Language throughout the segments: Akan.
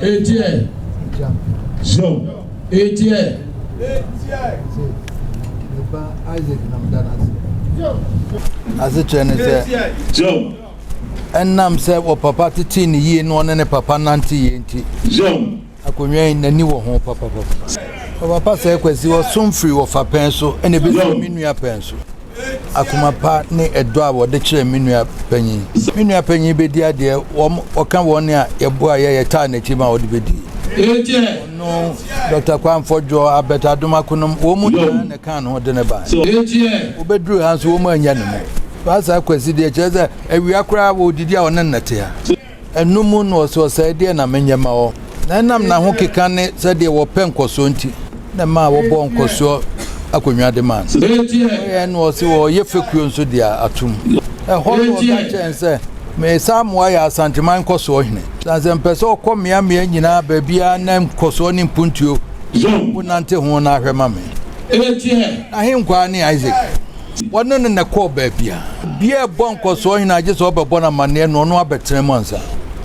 Etiɛ. Etiɛ. Asekyerɛ ne sɛ, ɛnam sɛ ɔpapa tetee ne yie na ɔne ne papa nante yie nti, akonnwa yi n'ani wɔ ho papapapa. Ɔpapa sɛ Kwasi ɔsom firi wɔfa pɛn so ɛna ebesi me nua pɛn so. Akoma pa ne ɛdɔ a wɔde kyerɛ me nua panyin. Me nua panyin bɛdi adeɛ, wɔn ɔka wɔn a yɛboa yɛ yɛtaa n'akyi ma wɔde bɛdi. Ɔno Dr. Kwamfɔdwoɔ, Albert Adomakonom, wɔn mu nyinaa na ɛkaa ne ho de ne bae. Wɔbɛduru ha nso wɔn annya ne mu. Pastor Kwasi deɛ kyerɛ sɛ awia koraa wɔredidi a ɔne no te ha. Ɛno mu na ɔse, Ɔsɛe deɛ na menyɛ ma wɔ? Na ɛnam n'ahokeka ne sɛdeɛ wɔpɛ nkɔsoɔ nti na ɛmaa wɔbɔɔ nkɔsoɔ akonnwa de maa no. Ɔyɛɛ na ɔse ɔreyɛ fekuo nso de atom. Ɛhɔ na ɔka kyerɛɛ no sɛ, Meresan mo ayɛ Asanteman nkɔsoɔ hene. Sane sɛ mepɛ sɛ ɔkɔ mmeammea nyinaa baabiara na nkɔsoɔ ne mpuntuo wonante ho na ahwɛ ma me. N'ahenkwaa ne Isaac. Wɔne no na ɛkɔɔ baabiara. Obiara rebɔ nkɔsoɔ hene a, gye sɛ ɔbɛbɔ no amanneɛ na ɔno abɛtena mu ansa.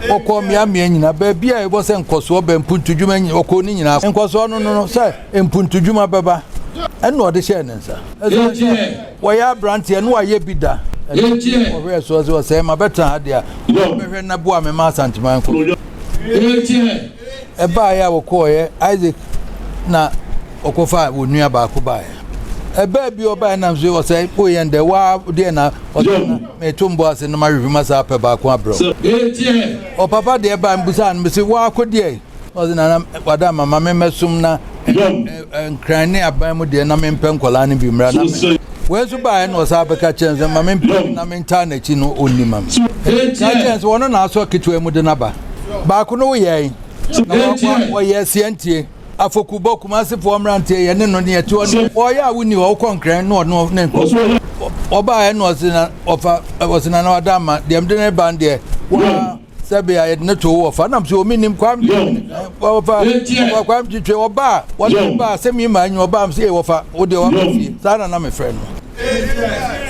Ɔkɔɔ mmeammea nyinaa, baabi a ɛwɔ sɛ nkɔsoɔ ba, mpuntudwuma nyinaa, ɔkɔɔ ne nyinaa. Nkɔsoɔ no no sɛ mpuntudwuma bɛba, ɛnna ɔde hyɛɛ ne nsa. Ɛsiane sɛ wɔyɛ aberanteɛ na wayɛ bi da, ɛno nti ɔhwɛɛ soɔ sɛ ɔsɛe mabɛtena ha deɛ a, ɔbɛhwɛ na boa me ma Asanteman nkɔ so. Ɛbaeɛ a wɔkɔeɛ, Isaac na ɔkɔfaa wɔn nua baako baeɛ. Ɛbaa bi ɔbaeɛ nam so ɔsɛ woyɛ ndɛ waa deɛ na ɔsɛ na meto mbɔ ase na mahwehwɛ mu asa apɛ baako abrɛ wo. Ɔpapa deɛ baa mbusaa no mese waa kɔ deɛ ɔsɛ nana wada ma ma memmɛsom na nkran ne aban mu deɛ na mempɛ nkɔlaa no bi mmra na me wei nso baeɛ na ɔsan bɛka kyerɛ sɛ ma mempɛ na mentaa n'akyi no ɔnni ma me. Ka kyerɛ sɛ ɔno na asɔ ketewa mu de n'aba baako no woyɛe na wɔyɛ seɛntie. Afɔkubɔ, Kumasefoɔ mmeranteɛ yɛ ne no ne ɛte hɔ ne ɔyɛ a wonni hɔ wokɔ nkran ne ɔno ne nkɔ ɔbaeɛ na ɔse na ɔfa ɔse na na wada ama deɛ mede ne ba no deɛ waa sɛbe a yɛde ne to wo ɔfa nam sɛ omi nim kwam ɔfa ɔfa kwam twitwe ɔba a wɔne ba a sɛ mi ma anyi ɔba am sɛ wɔfa wo deɛ waba fie saa na na mefrɛ no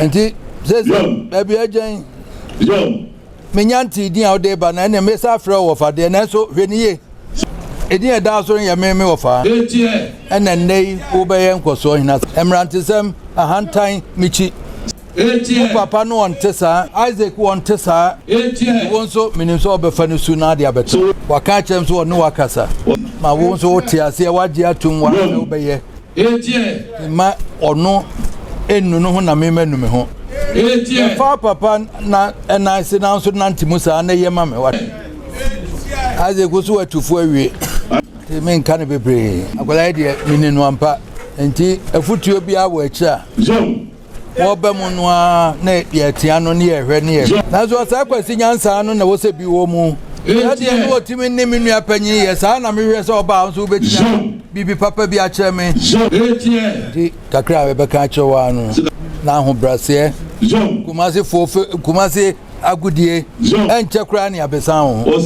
nti sɛ sɛ baabi agyɛn Menya ntee din a wode reba no, ɛnneɛ mɛsan afrɛ wo wɔfa deɛ, nanso hwɛ no yie. Edin a ɛda so no yɛ me, me wɔfa. Ɛna nnɛ yi wobɛyɛ nkɔsoɔ hene. Mmerantesɛm, ahantan, mikyi. Wo papa no ɔnte saa, Isaac ɔnte saa. Nti wo nso, menim sɛ wobɛfa ne su na ade abɛto. Waka akyerɛ me sɛ ɔne wo akasa. Ma wo nso wote aseɛ, woagye atom, woahwɛ wobɛyɛ. Mma ɔno nnu ne ho na me manu me ho. Yɛfa papa na nan ase nanso nante mu saa na ɛyɛ ma me. Isaac wo so watu fo awie. Nti menka no bebree. Akwadaa yi deɛ meni no ampa. Nti afutuo biara wɔ akyiri a. Wɔba mu no ara na yɛtea no ne yɛhwɛ ne yɛhwɛ. Nanso ɔsaa Kwasi nyansa no na ɛwɔ sɛ bi wɔ mu. Sɛdeɛ na ɔtumi ne me nua panyin yɛ saa na mehwɛ sɛ ɔbaa nso wobɛtumi aka biribi papa bi akyerɛ me. Nti kakra a mebɛka akyerɛ wo ara no na ahobraseɛ, Kumasefoɔ fɛ, Kumase agodie ɛnkyɛ koraa ne abesan wo ho.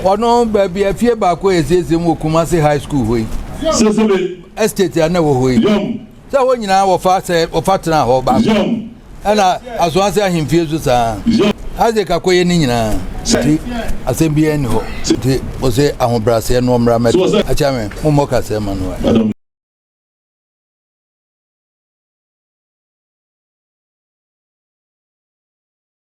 Ɔno baabi afie baako a yɛsiesie mu wɔ Kumase High School hɔ yi, estate a na ɛwɔ hɔ yi. Sɛ hɔ nyinaa wɔfa sɛ wɔfa tena hɔ baako ɛna asoase ahemfie nso saa Isaac akɔyɛ ne nyinaa nti asɛm biara nni hɔ nti ɔsɛ ahobrɛaseɛ no ɔmmra mɛto akyɛ me mommɔ kaseɛ ma no.